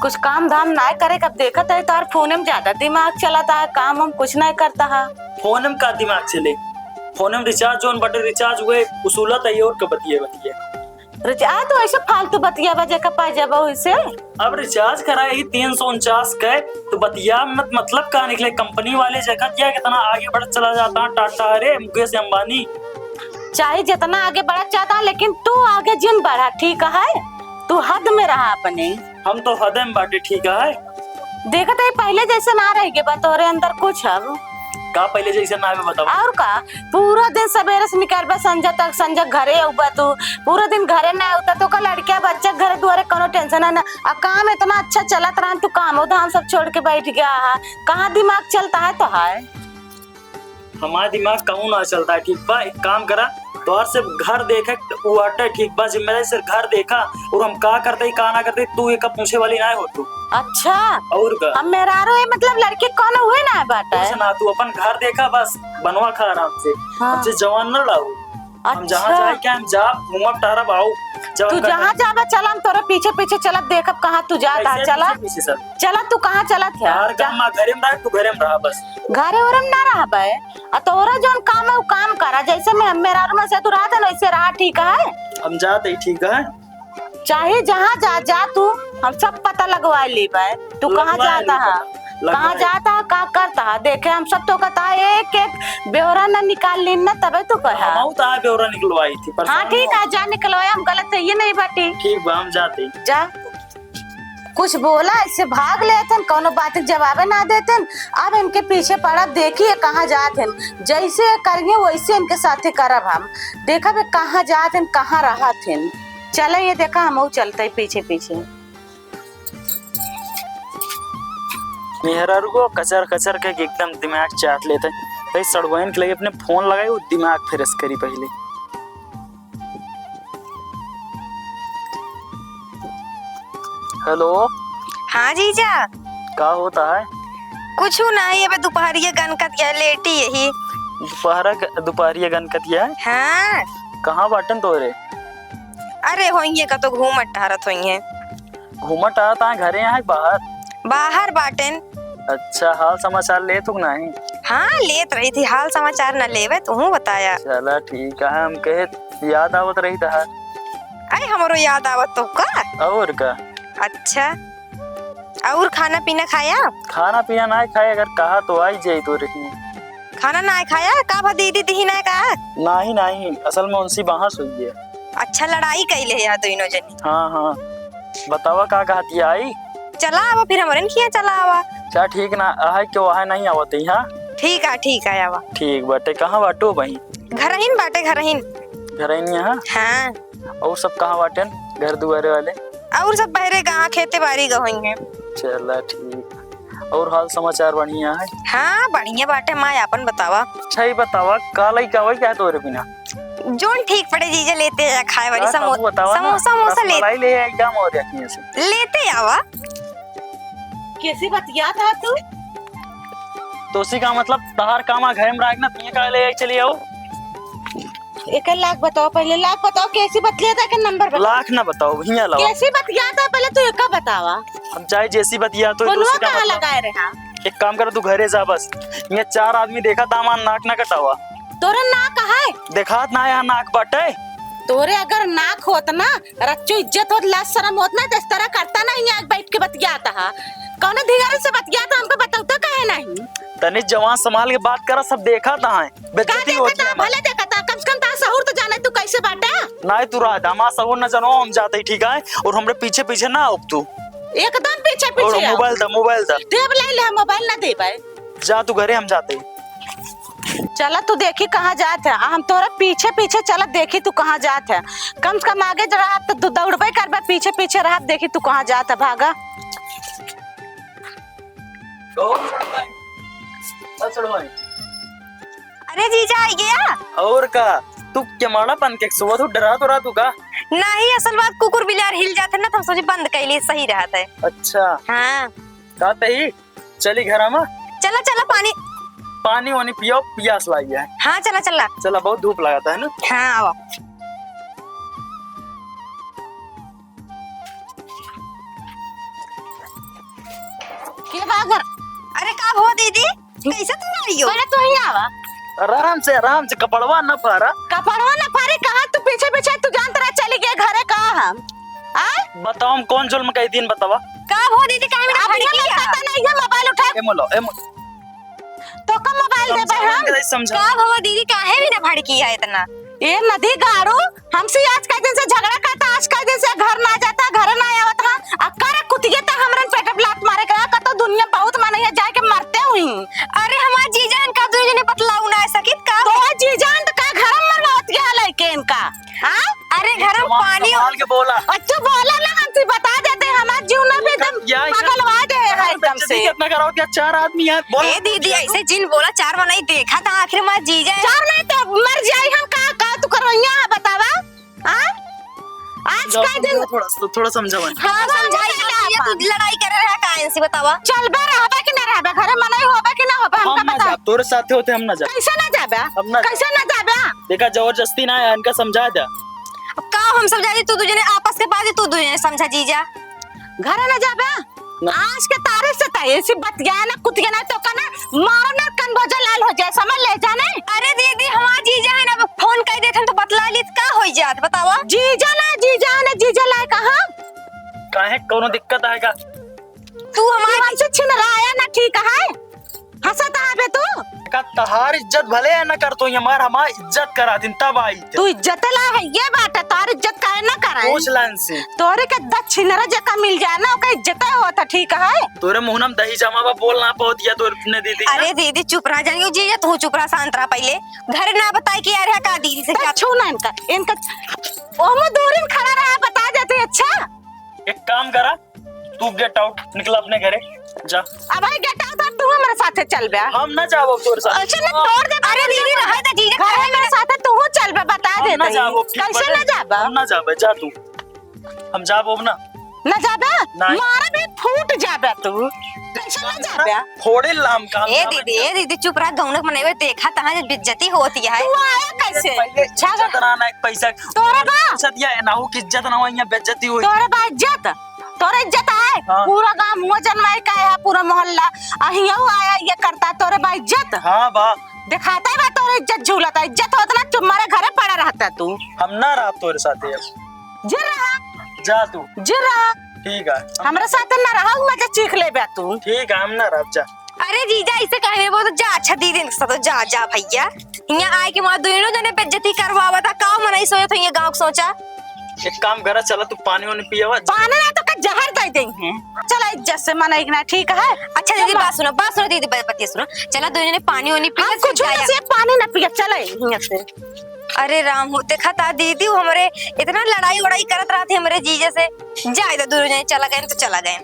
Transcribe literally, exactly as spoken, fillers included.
कुछ काम धाम नाय करे, कब देखत है तोहर फोन में ज्यादा दिमाग चलत है, काम हम कुछ नाय करता है। फोन में का दिमाग चले? फोन में recharge जौन बटे recharge हुए उसूलत है और का बतिये बतिये। recharge तो ऐसे फालतू बतिया बजे का पा जाबो इसे। अब recharge कराए ही तीन सौ उनचास के, तो बतिया मत मतलब का निकले? कंपनी वाले जगह क्या कितना आगे बढ़त चला जाता है टाटा, अरे मुकेश अंबानी। चाहे जितना आगे बढ़त जाता है, लेकिन तू आगे जिन बढ़ा, ठीक है? तू हद में रहा अपने। हम तो हद में बाटे, ठीक है? देखत है पहले जैसे ना रह गए बा तोरे अंदर कुछ अब। का पहले जैसे ना आवे बताओ? और का? पूरा दिन सवेरे से निकलबे संझा तक, संझा घरे अउबा तू, पूरा दिन घरे ना अउता तो का लड़किया बच्चा घरे दुआरे कोनो tension है ना। आ काम इतना अच्छा चलत रहा, तू कामो धाम सब छोड़ के बैठ गया है, कहाँ दिमाग चलता है तो है? हमार दिमाग कहूँ ना चलता है, ठीक बा? एक काम करा, तोहर सिर्फ घर देखे उ हटे, ठीक बा? जिम्मेदारी सिर्फ घर देखा, और हम का करते ही का ना करते, तू एक पूछे वाली ना हो तू। अच्छा। और का? हम मेहरारू है, मतलब लड़की कौन हुए ना बाटा है? कुछ ना, तू अपन घर देखा बस, बनवा खा आराम से। हाँ। हमसे जवान ना लाऊ। हम जहाँ अच्छा। जाए क्या, हम जाब, घूमब टहरब, आऊ जब तू हम जहाँ जाबे, चला, हम तोरे पीछे पीछे चलब, देखब कहाँ तू जात है। कैसे चला, पीछे पीछे चल? चला, तू कहाँ चलत है? यार, जा। काम घरे में रह, तू घरे में रह बस। घरे उरे में ना रहबे, आ तोरा जौन काम है, वो काम करा। जैसे मैं, मेहरारू में से तू रहत है ना, वैसे रहा, ठीक है? हम जात ही, ठीक है? चाहे जहाँ जा, जा तू, हम सब पता लगवा लेबे। तू कहाँ लगवा जाता ली है? पता, लगवा कहाँ ली। जाता है, का करता है? देखे, हम सब तो कहता है, एक एक ब्यौरा न निकाल लीन न, तबे तू कहा। हम तो आ ब्यौरा निकलवाई थी, परेशान हाँ, ठीक मत है, जा निकलवाया, हम गलत है, ये नहीं बाटी। ठीक बा, हम जाते। जा। कुछ बोला, ऐसे भाग लेते हैं, कौनो बात के जवाबे ना देते हैं। अब इनके पीछे पड़ा, देखिए कहाँ जात हैं। जैसे ये करेंगे, वैसे इनके साथे करब हम। देखब ये कहाँ जात हैं, कहाँ रहत हैं। चले, ये देखा, हम चलते हैं पीछे पीछे। मेहरारू को कचर कचर के एकदम दिमाग चाट लेते। भाई सड़ुआइन के लगे अपने फोन लगाई, वो दिमाग फ्रेश करी पहले। हेलो। हाँ जीजा। का होता है? कुछ ना, ये बे दोपहरिया गनकत या लेटी यही। दोपहरा ग-, दोपहरिया गनकत या? हाँ। कहाँ बाटन तोरे? अरे होइए का तो घूमत टहरत होइए। घूमत टहरत आए घरे यहाँ बाहर? बाहर बाटेन। अच्छा, हाल समाचार लेत हो कि नाही? हाँ, लेत रही थी, हाल समाचार न लेवे, तू बताया। चला ठीक है, हम कहे याद आवत रही तहार। अरे हमरो याद आवत तो का? और का? अच्छा, और खाना पीना खाया? खाना पीना ना खाए, अगर कहा तो आई जाई तो रही। खाना ना खाया? का भा दीदी दिही ना का? नाही, नाही, असल में उनसी बहस हुई है। अच्छा, लड़ाई कैले है यार दोनों जनी। हाँ, हाँ। बतावा का कहती आई? चला आवा, फिर हमरे न खिया चला आवा। अच्छा, ठीक ना, आहे क्यों आहे नहीं आवत ही, हाँ? ठीक है, ठीक है, आवा। ठीक बाटे, कहाँ बाटू बहिन? घरहिन बाटे, घरहिन। घरहिन यहाँ? हाँ। और सब कहाँ बाटेन घर दुआरे वाले? और सब बहरे गाँव खेते बारी गए होइहैं। चला ठीक। और हाल समाचार बढ़िया है? हाँ, बढ़िया बाटे, माँ आपन बतावा। अच्छा, ये बतावा, का लइका आवै क्या तोरे बिना? जौन ठीक पड़े जीजा लेते आया खाए वाली का समो-, खाबू बतावा ना? समोसा, वमोसा ले-, रसमलाई ले आई क्या मोर अखियाँ से? लेते आवा। कैसे बतियात हा तू? तोसी का मतलब तहार काम आ घरे में राख ना, पिए का ले आई चली आओ। एक लाख बताओ पहले, लाख बताओ, कैसी बतियात है, के नंबर बताओ। लाख ना बताओ, हियाँ लाओ। कैसी बतियात है, पहले तू एका बतावा। हम चाहे जैसी बतियात हो, तो फोनवा उससे का कहाँ मतलब? लगाए रहे हाँ? एक काम कर, तू घरे जा बस। ये चार आदमी देखा, तामान नाक ना कटावा। तोरे नाक है? देखात ना यहाँ नाक बाटे। तोरे अगर नाक होत ना, रच्चू इज्जत होत, लाज शरम होत ना, तो इस तरह करता ना, यहाँ बैठ के बतियात हा। कौने धियारे से बतियात हा, हमको बतौता काहे नहीं? तनी जवान संभाल के बात करा, सब देखा था है। का बेइज्जती देखा होती था? है हमारी। भले देखा था, कम से कम तार सहूर तो जाने तू कैसे बाटा। नहीं तू रहा, हमारा सहूर न जानो, हम जाते ही ठीक है, और हमरे पीछे पीछे ना आओ तू। एकदम पीछे और पीछे आओ। मोबाइल दा, मोबाइल दा। देब ले ले, मोबाइल ना देबे। जा तू घरे, हम जाते ही। चला तू देखी कहाँ जात है, आ हम तोरा पीछे पीछे चलत देखी तू कहाँ जात है। कम से कम आगे ज रहब तो दौड़बे करबे, पीछे पीछे रहब देखी तू कहाँ जात है, भागा। ओ, ओ, छोड़ो भाई। अरे जीजा, आ गया? और का? तू केमाड़ा पन के सोवत हो, डरा तो रहा तू का? नहीं, असल बात कुकुर बिलार हिल जाते ना, तो हम सोचे बंद कैली सही रहत है। अच्छा। हाँ। का तही? चली घर आमा। चला, चला, पानी। पानी वानी पियो, पियास लागी है। हाँ, चला, चला। चला, बहुत धूप लगाता है ना। हाँ, आवा। ये बागर। अरे का हो दीदी, कैसे तू आई हो? पहले तू ही आवा। आराम से, आराम से, कपड़वा न फारा। कपड़वा न फारे, कहाँ तू पीछे पीछे तू जानत रहा चली गए घरे का हम? आ? बताओ हम कौन जुल्म कई दिन बतावा? का हो दीदी, काहे में अब भड़की ये है? पता नहीं है, मोबाइल उठा। ए मोलो, ए मो- तो का मोबाइल देबे समझावा हम? के समझा। का हो दीदी, काहे में ना भड़की है इतना? ए नदी गाड़ू, हमसे आज कई दिन से झगड़ा करता, आज कई दिन से घर ना जाता, घर ना आवत हा। आ कर कुतिये त हमरन पेट पे लात मारे करा, कतो दुनिया बहुत मनई है, जाए के मरते हुई। अरे हमार जीजा इनका दुई जने बतलाऊ ना सकित का? तो जीजा इनका घर में मरवावत गया लइके इनका। हाँ? अरे घर में जवान पानी संभाल के बोला। अच्छा बोला ना, हम तो बता देते, हमार जीव ना भी एकदम क्या है? पगलवा दे है घर में एकदम से। इतना कराओ क्या? चार आदमी हैं, बोलो। ए दीदी, ऐसे जिन बोला, चार मनई देखा था, आखिर हमार जीजा है। चार नहीं तो मर जाई हम, का, का तू करवैया है बतावा? हाँ? आज समझाओ, का दिन समझाओ थोड़ा सा, थोड़ा समझाओ। हाँ, समझाई ना, ये तू लड़ाई करे रहा का इनसे बतावा? चलबे रहबे कि ना रहबे? घरे मनई होबे कि ना होबे? हम हमका ना बता। जाब, तोरे साथे होते हम ना जाब। कैसे ना जाबे? हम ना जाब। कैसे ना जाबे? देखा, जबरदस्ती ना है, इनका समझा दे। अब का हम समझा दी, तू दू जने आपस के बात, तू दू जने समझा जीजा। घरे ना जाबे? ना। आज के तारीख से त ऐसी बतिया ना, कुतिया ना, तो का ना मारो ना, कन भोजन लाल हो जाए, समझ ले जाने। अरे दीदी, हमार जीजा है ना, अब फोन कर देथन तो बतला लीत, का होई जात, बतावा? जीजा ना, जीजा ना, जीजा लाए कहा? काहे, कौनो दिक्कत आएगा? तू हमार तू हमसे छिनराया ना, ठीक है? हंसत आबे तू? का तहार इज्जत भले है ना कर, तो ये मार हमार इज्जत करा दिन तब आई थे। तू इज्जत ला है, ये बात है, तोर इज्जत काहे ना करे? पूछ ला इनसे। तोरे के दक्षिणरा जका मिल जाए ना, ओकर इज्जत होत है, ठीक है? तोरे मुंह में दही जमा बा, बोल ना पावत या तोरे ने दीदी का। अरे दीदी चुप रहा, जानियो जीजा, तू चुप रहा, शांत रहा पहले। घर ना बताई कि यार है का दीदी से तो क्या? छू ना इनका, इनका ओमो दूरिन खड़ा रहा, बता देते, अच्छा? एक काम करा, तू get out, निकला अपने घरे, जा। अब भाई get out, अब तू हमारे साथे चलबे। हम ना जाबो तोरे साथ। अच्छा, ना तोड़ दे। अरे दीदी, रहे दे जीजा, घर है मेरे साथे, तू चलबे, बता दे। हम ना जाबो, ठीक कैसे बाटे? ना जाबा? हम ना जाबे, जा तू। हम जाबो अब ना। ना जाबे? नहीं। मारा भी फूट जाबे तू। कैसे ना जाबे? फोड़े लाम का हम ए जाबे दीदी, ना। ए दीदी, चुप रहा, गौनक मनई बा, देखा तहाँ जे बेइज्जती होती है। तू आया कैसे? पहले झगड़ा। इज्जत ना, ना, एक पैसा। तोरा बा? पैसा दिया है, ना हो कि इज्जत ना हो, यहाँ बेइज्जती हुई। तोरा बा इज्जत? तोरा इज्जत है? हाँ। पूरा गांव मुँह जनवाई का है, पूरा मोहल्ला। अहियो आया ये करता, तोरे बा इज्जत? हाँ बा। दिखाता ही बा तोरे इज्जत झूलता, इज्जत होत ना, चुप मारे घरे पड़ा रहता तू। हम ना रहा तोरे साथे अब। जे रहा। जा तू। जे रहा। ठीक है। हमरे साथे ना रहा, मजा चीख लेबे तू। ठीक है, हम ना रहा, जा। अरे जीजा, ऐसे काहे में बोलत? जा, अच्छा दीदी, इनके साथ जा, जा भैया। यहाँ आए के वहाँ दोनों जने बेइज्जती करवावा था, का मनई सोचत है ये गाँव के सोचा? एक काम करा, चला तू पानी वानी पियावा। पानी ना तो का जहर दे देंगे। चला इज्जत से मनई ना, ठीक है? अच्छा दीदी, चला। बात सुनो, बात सुनो दीदी, बात, बतिया सुनो। चला दोनों जने पानी वानी पी हम ले, फिर कुछ ना जाया। से पानी ना पिया, चला यहाँ से। अरे राम हो, देखा था दीदी, वो हमरे इतना लड़ाई वड़ाई करत रहते हमरे जीजा से। जाए तो दोनों जने चला गए तो चला गए।